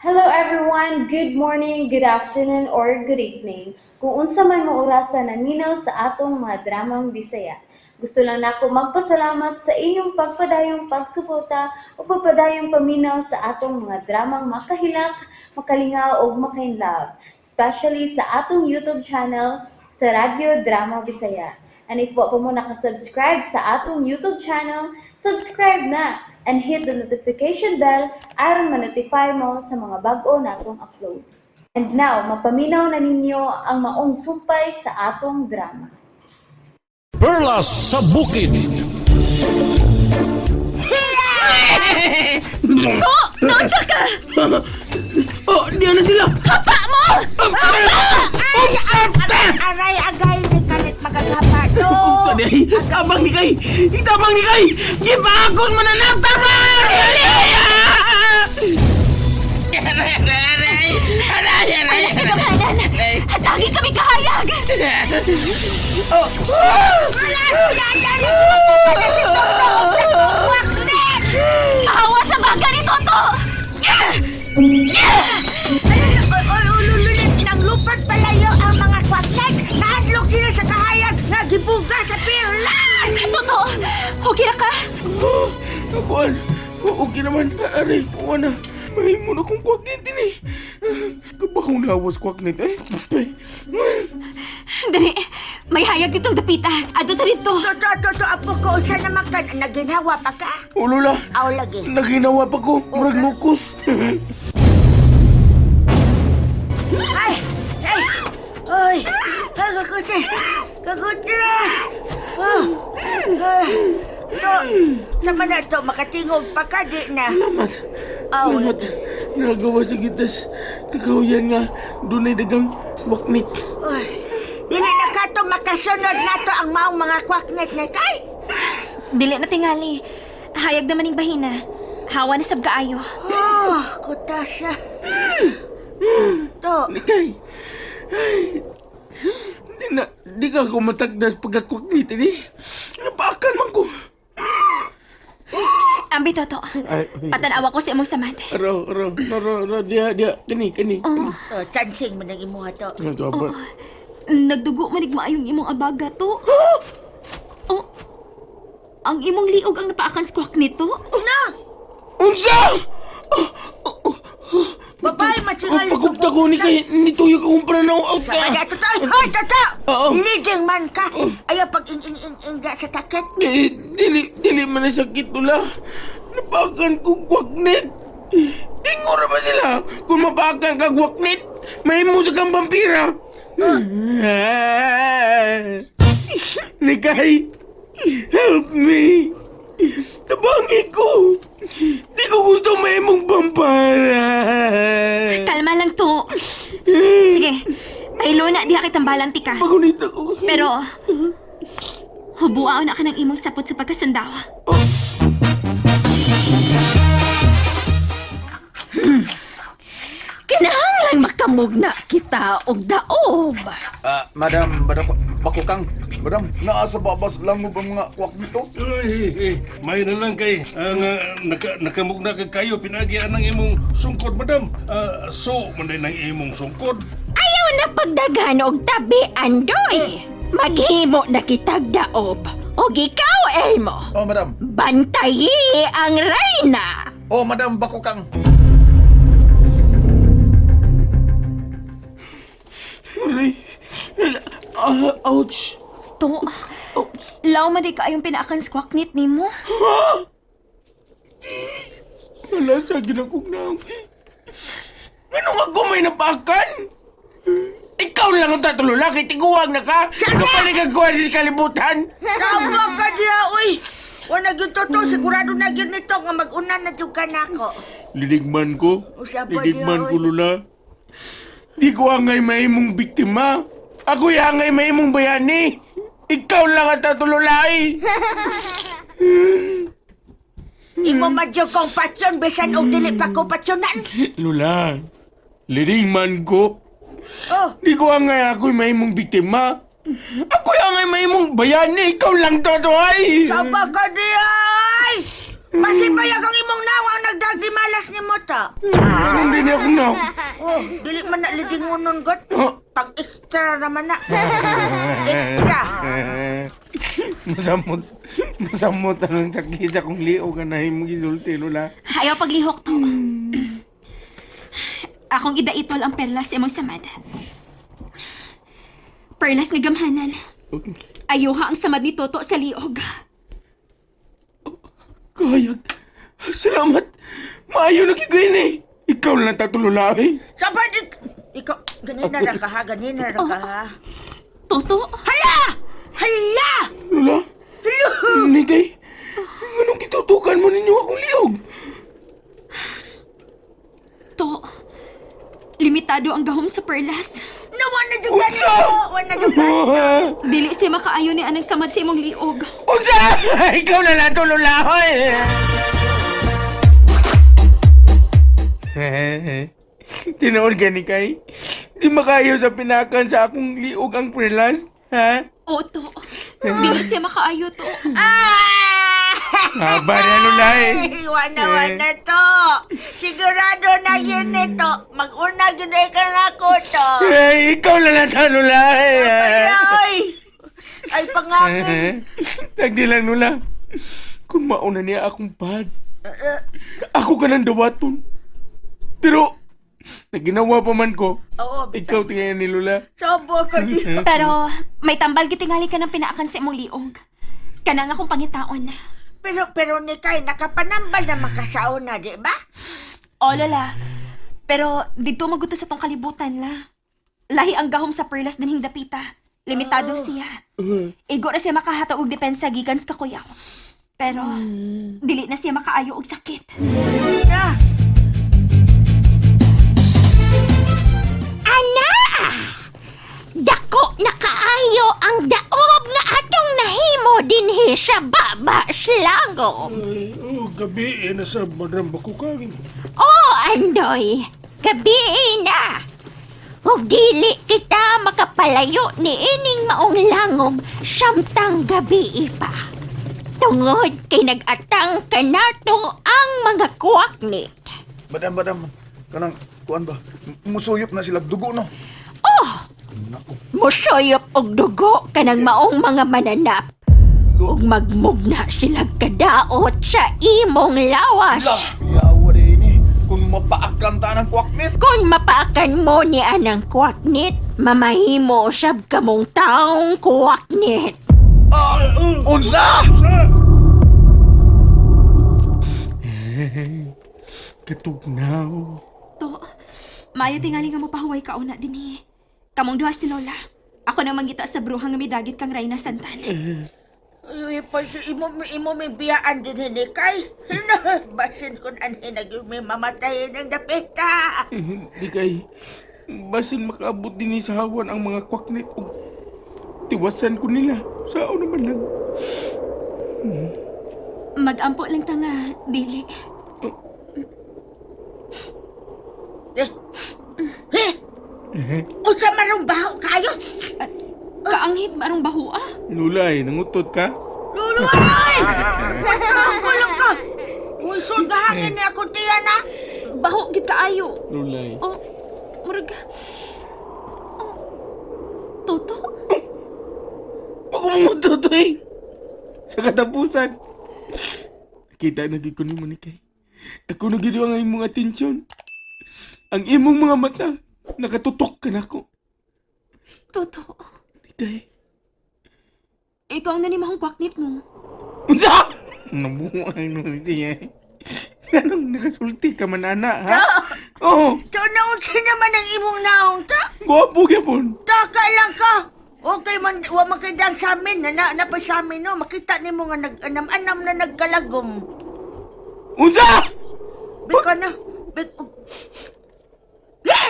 Hello everyone! Good morning, good afternoon, or good evening. Kung unsa man mo orasa naminaw sa atong mga dramang Bisaya. Gusto lang nako magpasalamat sa inyong pagpadayong pagsuporta o pagpadayong paminaw sa atong mga dramang makahilak, makalingaw ug makainlove, especially sa atong YouTube channel sa Radyo Drama Bisaya. And if wa pa mo nakasubscribe sa atong YouTube channel, subscribe na and hit the notification bell aron ma-notify mo sa mga bag-o natong uploads. And now, mapaminaw na ninyo ang maong sumpay sa atong drama. Perlas sa Bukid. To! Naunsa ka! Oh, diyan na sila! Hapa mo! Ay, aray, aray, agay, ni kalit magagapa. No! Ay, tabang ni kay! Itabang ni kay! Gipakos mo na ng tabang! Aray, aray, aray! Aray, aray! Alas sa gamhanan! Hatagi kami kahayag! Oh! Pahawa sa baga ni Toto! Ulululit ng lupad palayo ang mga kwaknek. Nahadlok sila sa kahayag nga gibuga sa pirlas. Toto! Okay ra ka? Kuan, okay naman. Aray, kuan na. Mahimo na kong kwaknit din eh. Kabahong lawas kwaknit eh. Dali! May hayag ditong dapita. Ado ta dito. Toto, toto, apo ko, unsa naman ka, naginhawa pa ka? Ulula, Aw lagi. naginawa pa ko. Murag nukos. Ay, ay, ay, ay, kakuti, kakuti. Oh, ay, to, sama na to, makatingog pa ka, di na. Salamat. Aw, Salamat. Nagawa sa gitas. Kakahuyan nga. Dunay dagang waknit. Uy, dili na ka to makasunod na to ang maong mga kwaknet na kay. Dili na tingali. Hayag naman ning bahina. Hawa na sab kaayo. Oh, kutasa. To, Nikay. Ay. Di na, di ka ako matagdas pagkakwaknit ini. Napaakan man ko. Ambi, Toto. Ay, ay. Patanawa ko sa imong samad. Araw, araw, araw, araw, diya, diya, kani, kani. Oh, oh, chancing man ang imuha to. Ano to, apa? nagdugo manig maayong imong abaga to. Oh, ang imong liog ang napaakan squawk nito. No, Unsa! babae matsingal. Ang pagupta ko ni kay, nituyo ko kung pananaw out Sama ka. na to, to. Hoy, toto! Oo. Leading man ka. Ayaw pag ing ing ing ing sa takit. Dili, dili, dili man na sakit tula. Napaakan ko kwaknit. Ingura ba sila? Kung mapaakan ka kwaknit, may sa kang vampira. Nikay, help me. Tabangi ko. Di ko gusto may mong vampira. Kalma lang to. Sige, pahilo na diha kay tambalan tika. Pagunit ako. Pero, hubuaon na ka ng imong sapot sa pagkasundaw. Kinahanglan makamugna kita og daob. Ah, madam, badako, bakukang. Madam, naa sa babas lang mo ba mga kwak nito? Ay, eh, may na lang kay ang nakamugna kag kayo pinagian ng imong sungkod, madam. Ah, so man din ang imong sungkod. Ayaw na pagdaghan og tabi, Andoy. Maghimo na kitag daob. Og ikaw, Elmo, Oh, madam. bantayi ang reyna. Oh, madam, bakukang. Aray. Ah, ouch. To, law man di kaayong pinaakan squawk nit nimo. Wala sa ginakog na. Anong ako may napakan? Ikaw lang ang tatlo laki, tiguwag na ka. Kapag nagagawa sa kalibutan. Tama ka diya, uy. Wala gyud toto, sigurado na gyud nito nga mag-una na jud ka nako. Lidigman ko. Usapa Lidigman niya, ko, oy. Lula. Di ko angay mahimong biktima. Ako'y angay mahimong bayani. Ikaw lang ang tatululay. Imo man jud kong patsyon bisan og dili pa ko patsyonan. Lula, lidigman ko. Oh, Di ko angay ako'y mahimong biktima. Ako'y angay mahimong bayani. Ikaw lang totoo ay. sama ka diya, ay. Basin bayag ang imong nawa ang nagdagdimalas ni mo ta. Hindi niya akong naw. Oh, dili man na lidingunon god. Oh. Pag extra naman na. Extra. Masamot. Masamot ang sakit sa akong liog nga nahimong gisulti, Lola. Ayaw paglihok to. Akong idaitol ang perlas sa imong samad. Perlas nga gamhanan. Ayuha ang samad ni Toto sa liog. Kayag. Salamat. Maayo na kikain eh. Ikaw lang tatulula eh. Sabay di ikaw ganina ra ka ha, ganina ra ka ha. Toto? Hala! Hala! Lola? Nikay, anong kitutukan mo ninyo akong liog? To, limitado ang gahom sa perlas. Nawa na jud gani Unsa? mo, wa na jud gani. Dili siya makaayo ni anang samad sa imong liog. Unsa! Ikaw na lang tulula eh. Tinuod gani kay. Di makayo sa pinakan sa akong liog ang prelas, ha? O, to. Dili siya makaayo to. Ah! Aba na Lola eh. Ay, wana wana to. Sigurado na yun nito. Mag-una gyud ay ka na ko to. Eh, ikaw na lang tulula eh. Ay! Ay, pangangin. Tagdi lang Lola. Kung mauna niya akong pad, ako ka ng dawaton. Pero, naginawa pa man ko. Oo, Ikaw tingnan ni Lola. sobo ko di. Pero may tambal gitingali ka ng pinaakan sa imong liog. Kanang akong pangitaon. Pero, pero ni Kay, nakapanambal na makasauna, di ba? O, Lola. Pero dito maguto sa tong kalibutan, la. Lahi ang gahom sa perlas dinhing dapita. Limitado siya. Igo na siya makahatag og depensa gikan sa kakuyaw. Pero dili na siya makaayo og sakit. Na, Ana! Dako na kaayo ang daob nga atong nahimo dinhi sa baba slangob. Oh, gabi eh, na sa Madam Bakukang. Oh, Andoy, gabi na. Ug dili kita makapalayo ni ining maong langob samtang gabi pa. Tungod kay nag-atang kanato ang mga kwaknit. Madam, madam, kanang kuan ba? Musuyop na sila dugo no. Oh, Nako. musuyop og dugo kanang maong mga mananap. Ug magmugna sila kadaot sa imong lawas. La, yawa din eh. Kung mapaakan ta ng kwaknit. Kung mapaakan mo ni anang kwaknit, mamahimo usab kamong taong kwaknit. Ah, unsa? Katugnaw. To, maayo tingali nga mopahuway ka una dinhi. Kamong duha si Lola. Ako nang mangita sa bruha nga midagit kang Reyna Santan. Uy, pa, imo, imo may biyaan din ni Kay. Basin kun anhin na gyud may mamatay ng dapita. Di kay, basin makaabot din sa hawan ang mga kwaknit og tiwasan ko nila. Sao naman lang. Magampo lang ta nga, dili. Eh. Eh! Unsa man baho kayo? Kaanghit marong bahua. Lola eh, nangutot ka? Lolo, ay! Pagkakulong ka! Uy, so gahangin ni akong tiyan ah. na. Baho gid kaayo. Lola eh. Oh, murag. Oh, Toto? Ako mangutot eh. Sa katapusan. Kita na gid ko nimo ni kay. Ako na gid ang imong atensyon. Ang imong mga mata nakatutok ka nako. Toto. Kay. Ikaw ang nanimahong kwaknit mo. Unsa? Nabuhay no siya. Anong nakasulti ka man ana ha? Oo, So, naunsa naman ang imong naong ta? gwapo gyapon. Taka lang ka! Okay man, wa man kay dang sa amin, na, na, na pa sa amin, no? Makita nimo nga nag-anam-anam na nagkalagom. Unsa? Bika na. Bik, eh!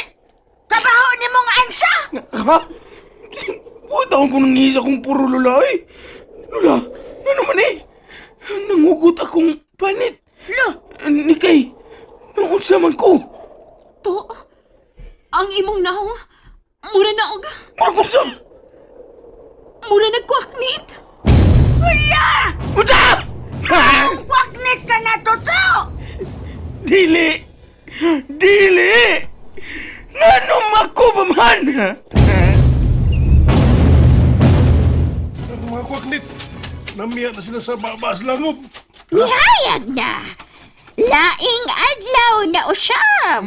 Kabaho nimo nga ansa! Ha? Buta ko nang ngisa kong puro lula eh. Lula, ano man eh? Nangugot akong panit. Lo! Nikay, naunsa man ko. To, ang imong naong, mura na og, Mura kong sa... mura nagkwaknit. Wala! Unsa? Ha? Kwaknit ka na to to! Dili! Dili! Nganong ako ba man? Ha? Ang mga kwaknit, namiya na sila sa babas langob. Nihayag na. Laing adlaw na usab.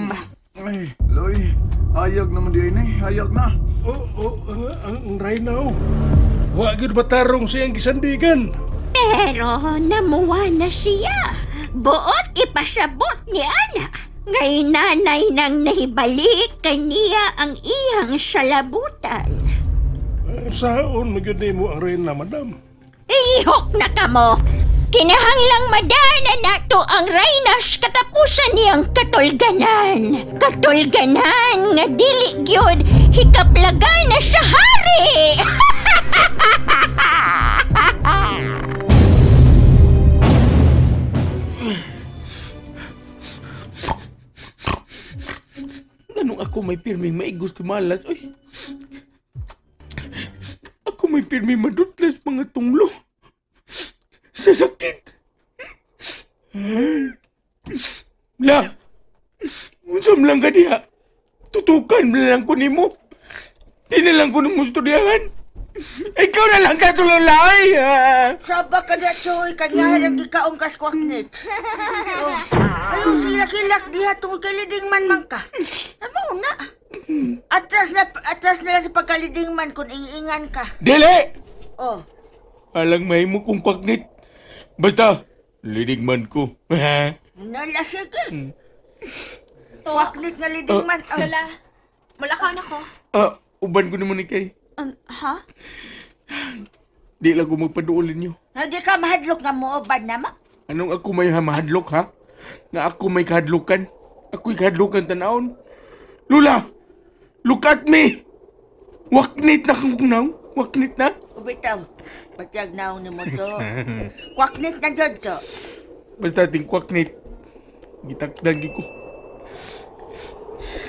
Ay, Loy, hayag naman di ini, hayag na. Oh, oh, ang reyna oh. Wa gyud batarong siyang gisandigan. Pero namuha na siya. Buot ipasabot ni Ana. Ngay nanay nang nahibalik kaniya ang iyang salabutan. Saon magyud nimo ang reyna, madam. Lihok na kamo! Kinahanglang madana nato ang Reynas katapusan niyang katulganan. Katulganan nga dili gyud hikaplagan na sa hari. Nganong ako may pirming maigos tumalas, oy. Ako may pirming madutlas mga tunglo. Sa sakit. La, unsam lang ka diha. Tutukan mo lang ko nimo. Di na lang ko nimo studyahan. Ikaw na lang katulolay. Ah. Saba ka na, Choy. Kanya lang gikaong kas kwaknit. Oh. Ayaw kilak-kilak diha tungkol kay liding man man ka. Amo na. Atras na lang sa pagkaliding man kung ingiingan ka. Dili! Oh. Alang may mo kong kwaknit. Basta, lidig man ko. Nala, sige. Kwaknit nga liding man. Oh. Lola, mulakaw na ko. Ah, uban ko naman ikay. Ha? Di lang ko magpaduolin niyo. Hindi ka mahadlok nga mooban na mo. Anong ako may mahadlok, ha? Nga ako may kahadlokan? Ako'y kahadlokan tanawon. Lula! Look at me! Waknit na kong naw. Waknit na. Ubitaw. Patyag na ni mo to. Kwaknit na jud to. Basta ting kwaknit. Gitakdan gyud ko.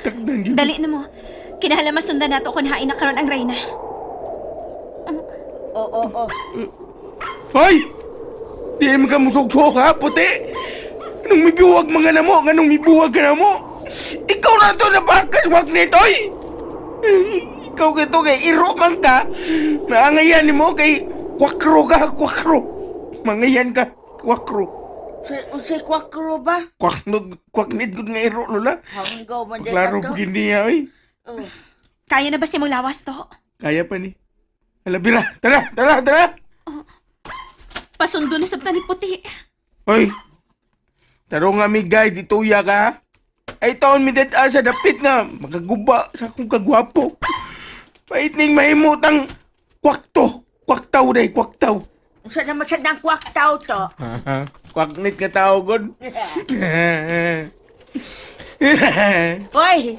Gitakdan gyud. Dali na mo. Kinahanglan masundan nato kung hain na karon ang reyna. Oo, oo. Hoy! Di mo ka musugsok, ha? Puti! Anong mibuwag mga namo? Anong mibuwag ka namo? Ikaw na to na bakas, waknit, oy! Ikaw ka to kay iro man ka. Maangayan ni mo kay kwakro ka, kwakro. Mangayan ka, kwakro. Si kwakro ba? Kwaknog, kwaknit gud nga iro, Lola. Hanggaw man di Klaro ka to. pag hindi niya, oy. Oh. Kaya na ba si mong lawas to? Kaya pa ni. Hala, bira. Tara, tara, tara. Pasundo na sabta ni Puti. Hoy! Taro nga mi guide, ituya ka ha? Ay taon mi dad sa dapit nga, makaguba sa akong kagwapo. Pait ning mahimutang kwakto, kwaktaw day, kwaktaw. Unsa naman siya ng kwaktaw to? Kwaknit nga tao god. Hoy!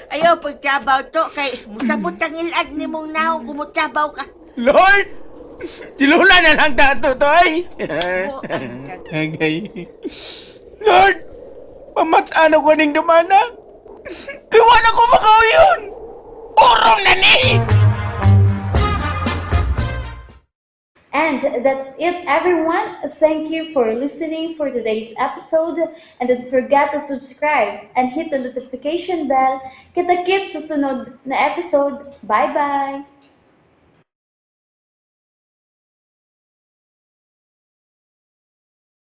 Ayaw pagtrabaw to kay musabot ang ilad ni mong naong kumutsabaw ka. Lord! Tilula na lang tato to ay. Oh, ang Okay. Lord! Pamataan ako ning dumana. Kaya wala ko makauyon! Urong na ni! And that's it, everyone. Thank you for listening for today's episode. And don't forget to subscribe and hit the notification bell. Kita-kits sa sunod na episode. Bye-bye!